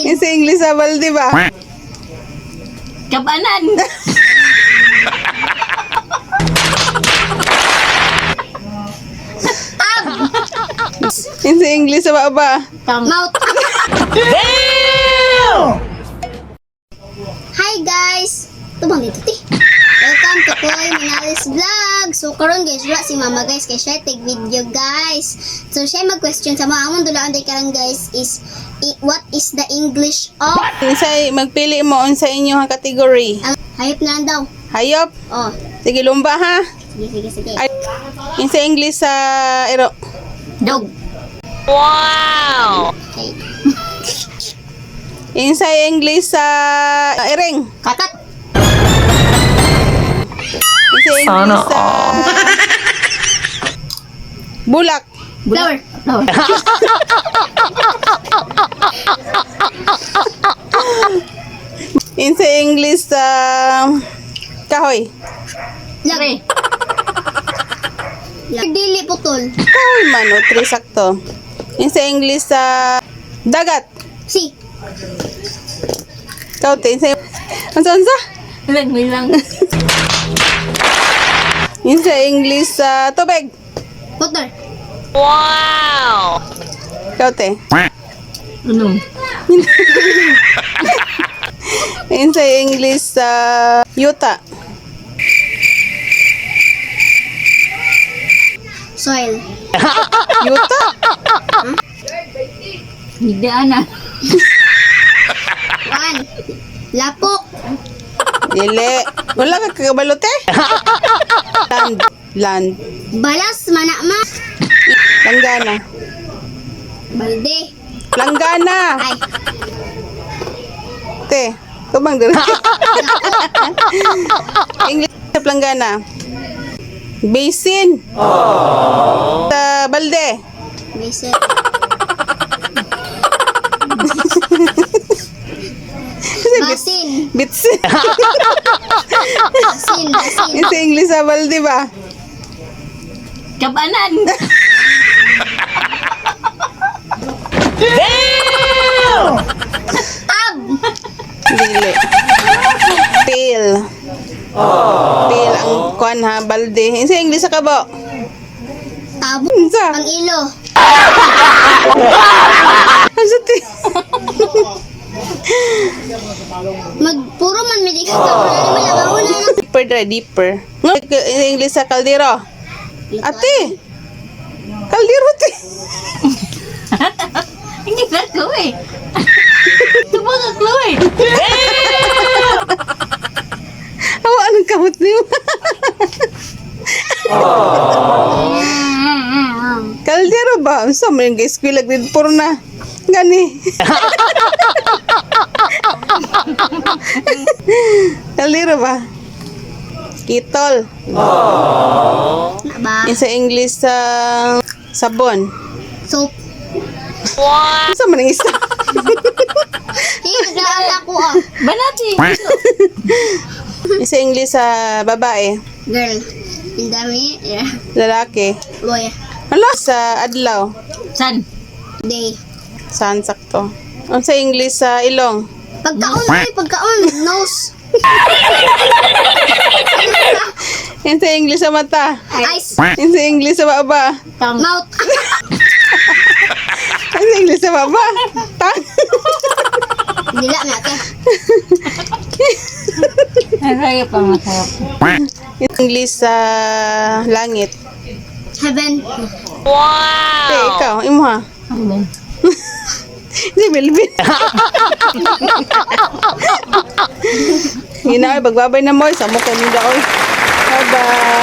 Basin. Sa English sa balde ba? Kabanan. Sa English sa baba. Mouth. Hi guys! Tubang dito ti. Welcome to Koy Minalis Vlog. So karon guys, wala si Mama guys kay siya take video guys. So siya mag-question sa mga among dulaan day karon guys is what is the English of Unsay magpili mo unsa inyong category? ang hayop na lang daw. Hayop. Oh, Sige lumba ha. sige sige sige. Ay, sa English sa ero. Dog. Okay. Sa English sa iring. Katat. Sa English sa bulak. Flower. Flower. Sa English sa kahoy. Lag. Tre. Lag. Dili putol. Kahoy man o, three sakto. Sa English sa dagat. Si. Ikaw, te, sa unsa unsa? Lang, may lang. Sa English sa tubig. Water. Ikaw, te. Ano? Sa English sa yuta. Soil. Yuta? Higdaan na. One. Lapok. Dili. Wala ka kakabalo, te? Land. Land. Balas mana ma. Langgana. Balde. Langgana. Ay. Te, tumang diri. English sa planggana. Basin. Sa balde. Basin. Basin. Bitsin. Basin. Basin. Sa English sa balde ba? Kabanan. Tab. Dili. Pail. Pail ang kuan ha, balde. Sa English sa kabo. Tabo. Unsa? Ang ilo. Unsa te? Magpuro man may di ka wala naman lang ako na. Deeper dry, deeper. Sa English sa kaldero. Ate. Kaldero te. Hindi na ko eh. Tubo ka Chloe. Awa anong kamot niyo? Kaldero ba? Unsa man yung eskwela grade 4 na? Gani. Kaldero ba? Kitol. Na ba? Yung sa English sa sabon. Soap. Unsa man yung isa? Hey, naglaala ko ah. Banati. Yung sa English sa babae, Girl. Ang dami. Yeah. lalaki. Boy. Hala sa adlaw, San? Day. saan sakto? Unsa English sa ilong? Pagkaon ay pagkaon. Nose. Yung sa English sa mata. Eyes. Yung sa English sa baba. Tang. Mouth. Yung sa English sa baba. Tang. Dila na ate. Masaya pa masaya. Yung English sa langit. Heaven. Te, ikaw, imo ha. Ano ba? Hindi, Melvin. Ginaw, bagbabay na mo. Sa mukha nila, oy. Bye-bye.